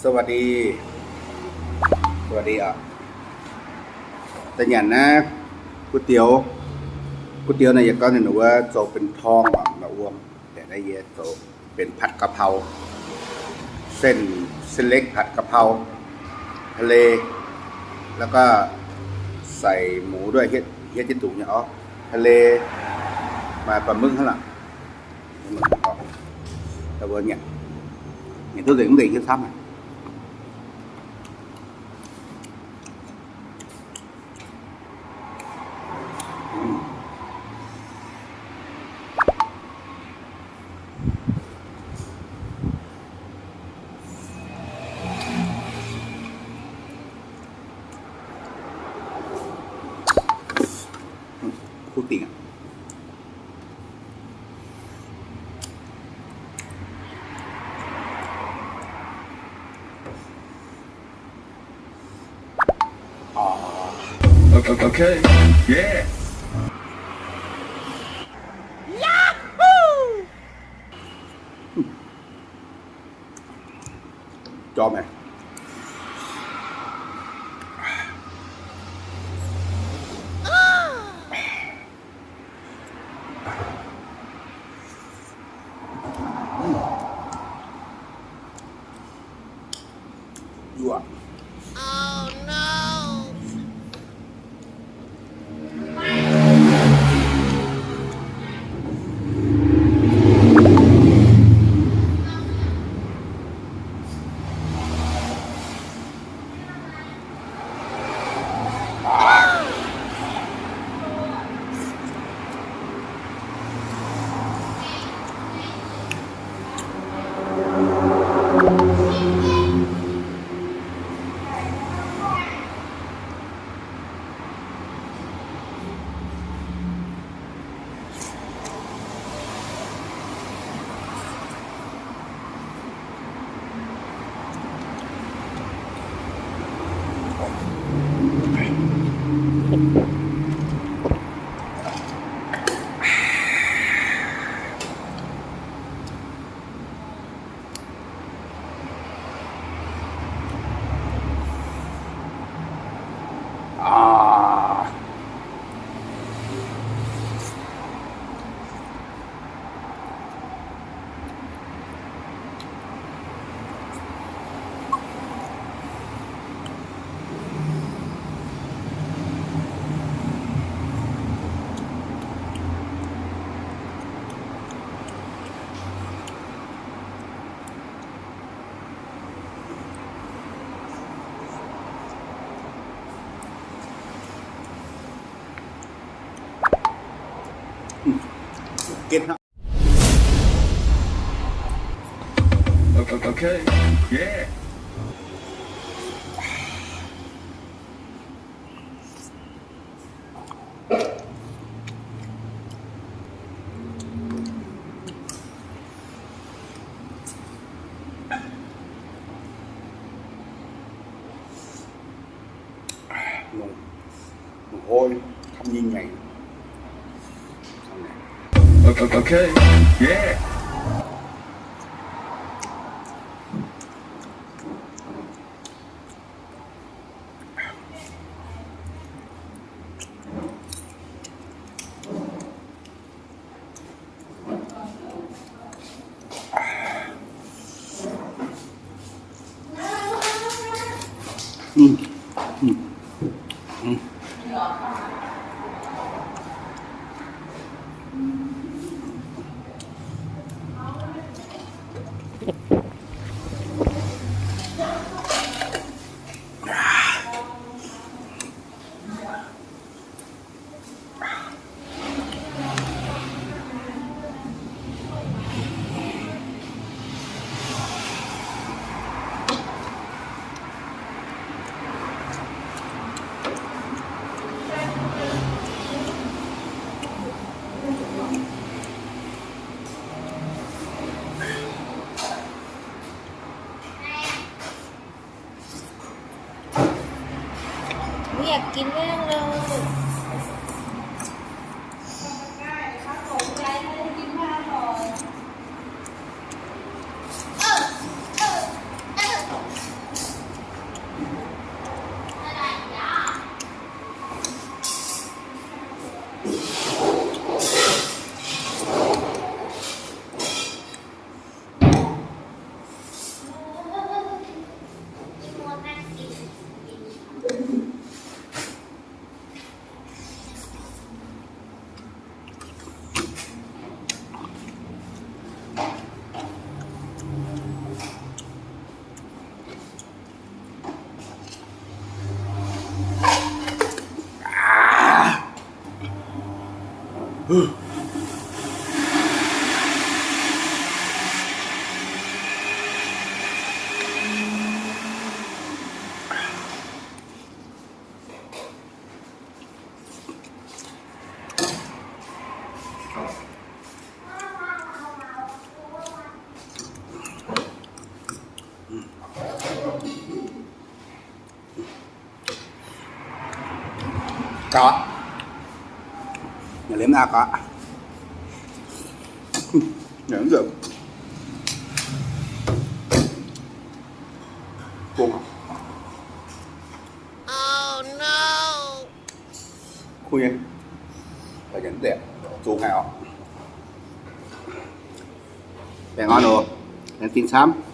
สวัสดี สวัสดี oc. Da'nyanc naaiv, guv dioux, guv dioux naaiv yie gorngv ninh wuov zoux benx torng oc, maiv wuom. Da'naaiv yie zoux benx ผัดกะเพรา เส้น เส้นเล็กผัดกะเพราทะเล แล้วก็ ใส่หมูด้วย hietv, hietv jienv duqv nyei oc. ทะเล maaih ปลาหมึก hnangv lorqc. Nyanc duqv nzengc mv nzengc hietv camv. Kuv dingc aqv. Okay. Yeah. Yahoo! Cho mày. Okay. Yeah. Mv hoi, camv nyei nyaic. Okay, yeah. Mv อยากกิน mv เลย Ơ, ơ, ơ. Gauh. Nyanc liemh naaiv gauh. Nyanc mv nzunc. Bung. Kuv nyei. Nyanc mv nzunc. Zung haic oc. Baengh orn oc. Laengz zingh camv.